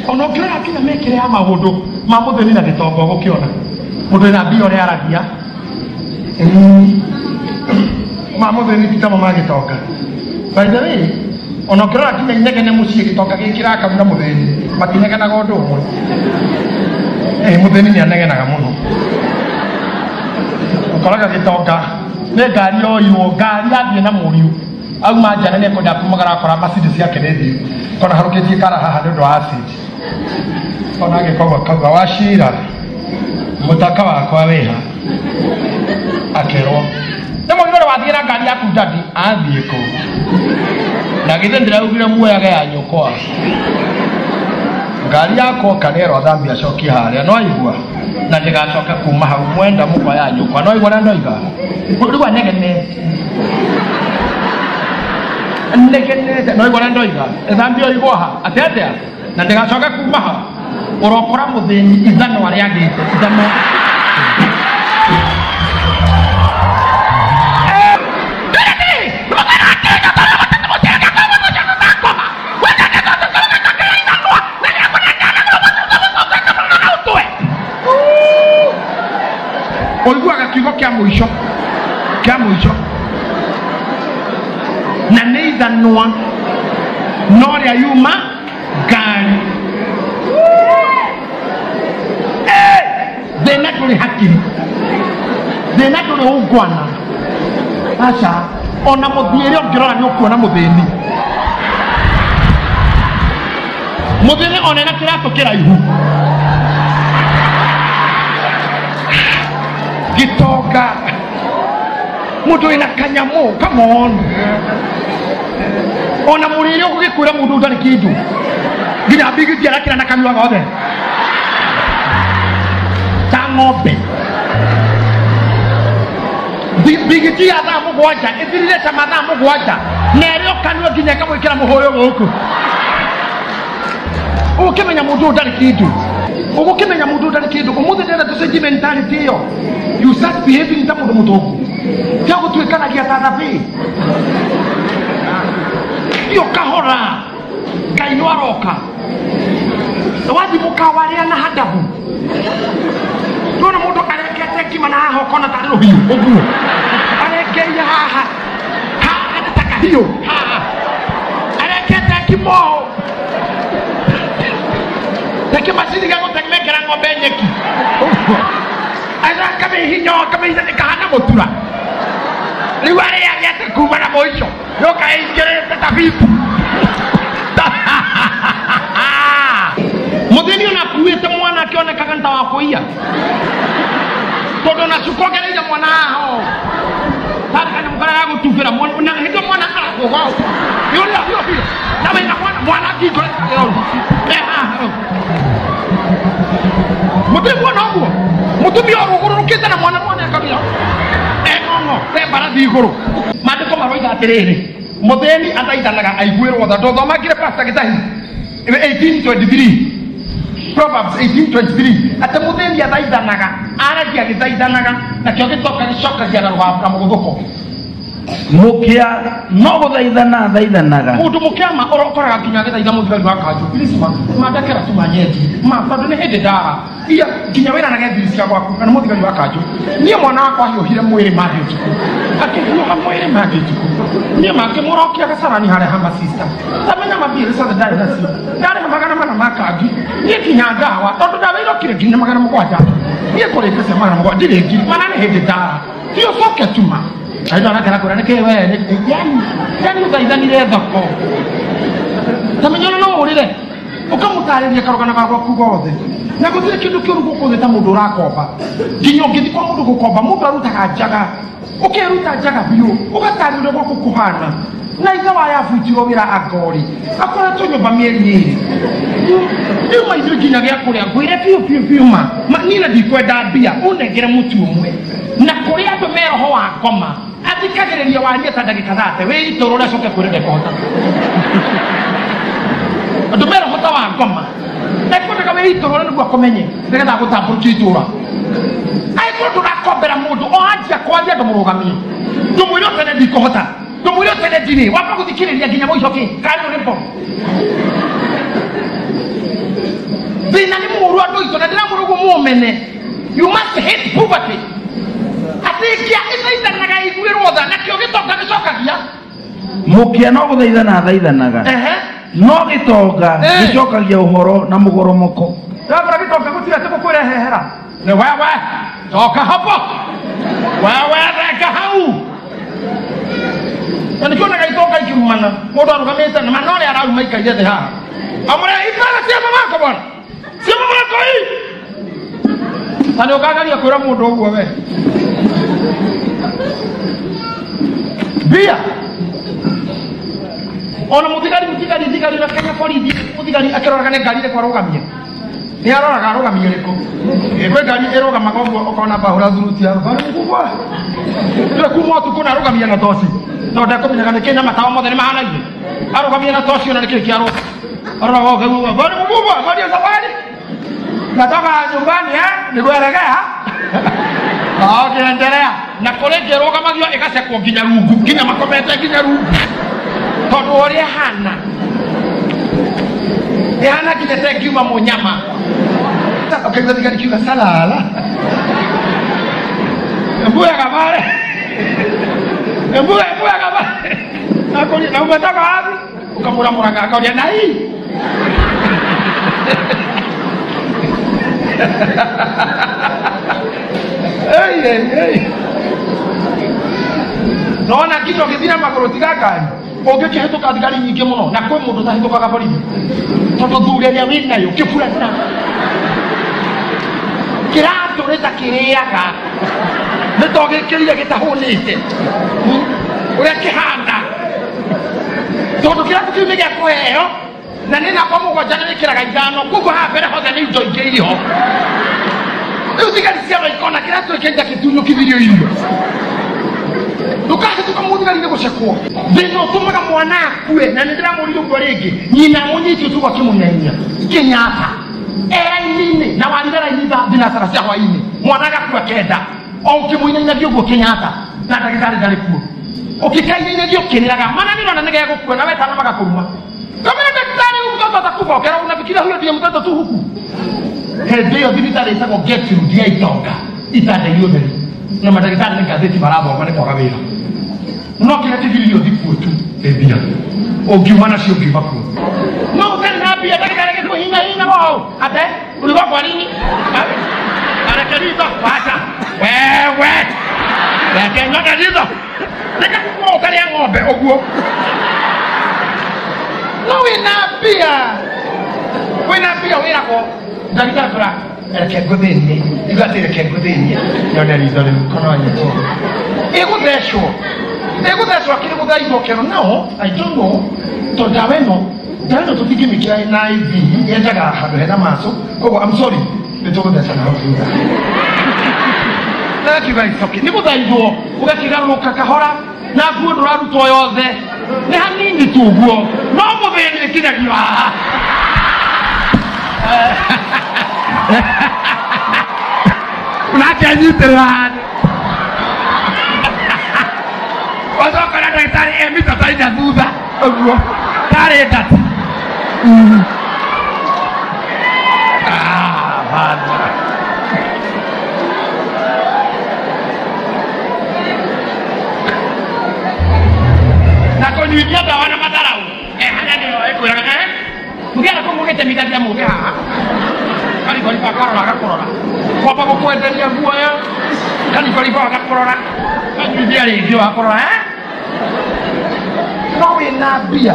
Ona ũngĩrora nginya mĩkĩre ya maũndũ ma mũthĩni na gĩtonga ũgũkĩona mũndũ wĩna mbia ũrĩa aragia ma mũthĩni ti tamo ma gĩtonga. By the way, ona ũngĩrora nginya inegene mũciĩ gĩtonga gĩkĩrakaru na mũthĩni matinegenaga ũndũ ũmwe. Mũthĩni nĩ anegenaga mũno. Ũkoraga gĩtonga nĩ ngari yoirwo, ngari yathiĩ na mũriũ auma nja na nĩekwenda kumagara akora Mercedes yake nĩ thiu kona harũkĩtie kara haha nĩ ũndũ wa acid. Ona agĩkorwo akauga wacira mũtaka wakwa wĩha, akerwo nĩ mũriũ ũrĩa wathiĩ na ngari yaku ndadi athiĩ kũ na githĩ ndĩraugire muoyage ya nyũkwa ngari yakwa kanerwo athambia acokie harĩa no aigua na ndĩgacoke kuma hau mwenda mũkwa ya nyũkwa no aigua na ndoiga rĩu anegenete negenete no aigua na ndoiga ĩthambio igwa ha atĩa atĩa na ndĩgacoke kuma hau ũrokora mũthĩni ithanwa rĩagĩte ithanwa. Ũiguaga kiugo kĩa mũico kĩa mũico na nĩ ithanwa no rĩa yuma ngari. Thĩna ndũrĩ hakiri, thĩna ndũrĩ ũngwana. Aca ona mũthiĩre ũngĩrora nĩ ũkuona mũthĩni. Mũthĩni ona ena kĩratũ kĩraihu gĩtonga mũndũ wĩna kanyamũ, come on. Ona mũrĩre ũgũgĩkwĩra mũndũ ũtarĩ kĩndũ nginya mbigiti arakĩra na kanua gothe ta ng'ombe. Mbigiti ya thaa mũgwanja ĩthirire ta mathaa mũgwanja na ĩrĩ o kanua nginya ĩkamwĩkĩra mũhũyũ gũkũ. Ũgũkĩmenya mũndũ ũtarĩ kĩndũ, ũgũkĩmenya mũndũ ũtarĩ kĩndũ. Ũmũthĩ ndĩrenda tũcenjie mentality ĩyo. You start behaving ta mũndũ mũtongu tia gũtuĩkanagia ta thabĩ tio kahora Ngai no aroka wathi mũkawarĩa na handabu ndona mũndũ arekete ngima na haha ũkona tarĩ rũhiũ ũguo arekeire haha haha nĩ ta kahiũ haha arekete ngima ũũ ta kĩmacini gĩa gũtemengera ng'ombe nyeki ũguo akamĩhinya akamĩhinya ĩkahana mũtura rĩu arĩagĩte kuma na mũico yoka ĩingĩrĩte ta bibu. Mũthĩni ona akuĩte mwana akĩonekaga nĩ ta wa kũiya tondũ ona cuka ongereire mwana haha ũũ tarĩ kanyamũ karĩa ga gũtubĩra na hĩndĩ ĩyo mwana arakũga ũũ yũrĩa biũ biũ na wĩna mwana mwana ngingo e haha ũũ mũtirĩ kuona ũguo mũtumia ũrũgũrũrũkĩte na mwana mwana akagĩa eng'ong'o e mbarathi igũrũ. Maandĩko maroiga atĩrĩrĩ mũthĩni athaithanaga aiguĩrwo tha. Ndũthomangire Pastor Gĩtahi 1823 Proverbs 18:23 atĩ mũthĩni athaithanaga aragia agĩthaithanaga nakĩo gĩtonga gĩcokagia na rũgambo na mũgũthũko. Mũkĩa no gũthaithana athaithanaga mũndũ mũkĩama ũrokoraga nginya agĩthaitha mũthigari wa kanjũ please ma mandekera tu manyendi ma tondũ nĩ hĩndĩ ndara iya nginya wĩranage thiri cia gwaku na nĩ mũthigari wa kanjũ. Niĩ mwana wakwa ahiũhire mwĩrĩ mangĩ ũtukũ akĩhiũha mwĩrĩ mangĩ ũtukũ niĩ mangĩmũrokia gacarani harĩa ha masista tamenya mambirĩ ciothe ndarĩ nacio ndarĩha 400 ma kangi niĩ nginya ndawa tondũ ndawa irokire nginya 700 niĩ ngũrĩte cia 700 ndirĩ ngiri mana nĩ hĩndĩ ndara ti ũcoke tuma aitũ anakera kwĩra nĩkĩ we yani ũthaithanire thoko tamenya ona no ũrĩre ũkamũtarĩria karũgano ga gwaku gothe na gũtirĩ kĩndũ kĩũru gũkũ thĩ ta mũndũ ũrakomba nginya ũngĩthiĩ kwa mũndũ gũkomba mũndũ arutaga njaga ũkeruta njaga biũ ũgatarĩria ũrĩa gwaku kũhana na ithe wa yabutirwo wĩra angori akoretwo nyũmba mĩeri ĩrĩ rĩu ma ithuĩ nginya gĩa kũrĩa ngwĩre biũ biũ biũ ma niĩ na ndikwenda mbia ũnengere mũtu ũmwe na kũrĩ andũ me roho wa ngoma athikagĩrĩria warie ta ndagĩka thate wĩ itũũra ũrĩa acoke kwĩra ndekũhota andũ me roho ta wa ngoma ekwendaga wĩ itũũra nĩguo akũmenye nĩgetha agũtambũrũkie itũũra angĩkorwo ndũrakombera mũndũ o anjia kwaria ndũmũrũgamie ndũmwĩre ũtene ndikũhota ndũmwĩre ũtene ndirĩ wamba gũthikĩrĩria nginya mũico kĩ karĩ ũrĩ mbo Thĩna nĩ mũũru andũ aitũ na ndĩramwĩra ũguo mũmene. You must hate poverty. Atĩ kĩa gĩthaithanaga iguĩrwo tha nakĩo gĩtonga gĩcokagia. Mũkĩa no gũthaithana athaithanaga. Ehe. No gĩtonga gĩcokagia ũhoro na mũgoromoko. Ndabara gĩtonga gũtirĩ atĩ gũkwĩrehehera. Nĩ wewe coka hapo. Wewe reka hau. Na nĩkĩonaga itonga ikirumana mũndũ arũgamĩte na mana ũrĩa araruma ikaire thĩ haha. Amũre ibara cia mamako bwana. Cia mamako hii. Na nĩ ũkagaria kwĩra mũndũ ũguo we. Mbia. Ona mũthigari mũthigari thigari na Kenya borithi mũthigari akĩroraga nĩ ngari ĩrĩkũ arũgamia. Nĩ aroraga arũgamia ĩrĩkũ. Kwĩ ngari ĩrũgamaga ũguo ũkona bahũra thuruti ya bari mkubwa. Ndĩrĩ kuma ũtukũ na arũgamia na toci. Tondũ ndekũmenyaga nĩkĩ na matawa mothe nĩ mahanaine. Arũgamia na toci ona nĩkĩ kĩarũ. Aroraga ũkaigua bari mkubwa bari ya safari. Natoka nyumbani nĩgweregea. Okay, na kũrĩ ĩngĩ ĩrũgamagio ĩgacekwo nginya rungu nginya makomete nginya rungu. Tondũ ũrĩa ĩhana ĩhana nginya ta ĩngiuma mũnyama. Ũkaigua thigari kiuga salala. Mbuya kabare. Mbuya mbuya kabare. Na umetoka wapi? Ukamuramuraga akauria na hii. Ei ei ei. Nona kitu gĩthiĩ na magũrũ tiga ngari. Ũngĩkĩhĩtũka thigari nyingĩ mũno na kwĩ mũndũ ũtahĩtũkaga borithi. Tondũ thura ĩrĩa wĩnayo kĩburana. Kĩratũ nĩ ta kĩrĩaga. Nĩ to gĩkĩrire gĩtahũnĩte. Ũrĩa kĩhana. Tondũ kĩratũ kĩu nĩ gĩa kũheo na nĩ namba mũgwanja nĩ wĩkĩraga ithano koguo haha mbere hothe nĩ indo ingĩ irĩ ho. Rĩu thigari ciarora ikona kĩratũ gĩkĩ gĩtunyũkithirio irio. Ndũkahĩtũka mũthigari nĩ gũcekwo. Thĩna ũtũmaga mwana akue na nĩ ndĩramũririe ũguo rĩngĩ nyina mũnyiti ũtukũ akĩmũnyaimia Kenyatta e raini-inĩ na warire raini thaa thinacara cia hwaĩ-inĩ mwana agakua kenda o ũkĩmũinainagia ũguo Kenyatta na ndagĩtarĩ ndarĩ kuo ũkĩkainainagia ũkĩrĩraga mana nĩ ũrona nĩ gegũkua na wetana magakũruma. Kamera daktari huyu mtoto atakufa ukera unafikiria huyo ndiye mtoto tu huku. Hĩndĩ ĩyo thibitarĩ ĩtagwo Gertrude ya itonga itanda-inĩ ũtheri na mandagĩtarĩ nĩ ngathĩti marathoma nĩ kwaga wĩra. No kĩrĩa kĩgiririo thikuũ tu nĩ mbia. Ũngiuma nacio ũngiuma kuo. No ũtarĩ na mbia ndagĩtarĩ gĩkũhina hina wao. Ate ulikuwa kwa nini? Areke ritho wacha. Wewe. Reke nyone ritho. Nĩkakũkorwo ũtarĩa ng'ombe ũguo. No wĩna mbia. Wĩna mbia wĩragwo ndagĩtarĩ kũra reke ngũthĩnie. Igua atĩ reke ngũthĩnie. Nyone ritho rĩu kono nyitwo. Ĩgũthecwo. Ĩgũthecwo akĩrĩ gũthaithwo kĩro no I don't know tondũ ndawa ĩno tũtingĩmĩkĩra na IV yendaga handũ hena maco koguo I'm sorry nĩ tũgũtheca naho thutha. Na akiuga it's okay. Nĩ gũthaithwo ũgakĩgarũrũka kahora na nguo ndũrarutwo yothe nĩ hanini tu ũguo no mũthĩni ĩkinyagio haha. Nake anyitĩrĩra handũ. Wacoka na ndagĩtarĩ e mita ta inya thutha ũguo tarĩ ndati. Ah, bana. Na kũnyuithia ndawa na matharau. Harĩa nĩyo ĩkwĩraga mũgĩara kũu mũgĩtemithagia mũke haha. Karibariba akarora agakũrora. Kwamba gũkwenderia guoya. Karibariba agakũrora. Kanyuithia rĩngĩ wakũrora. No wĩna mbia.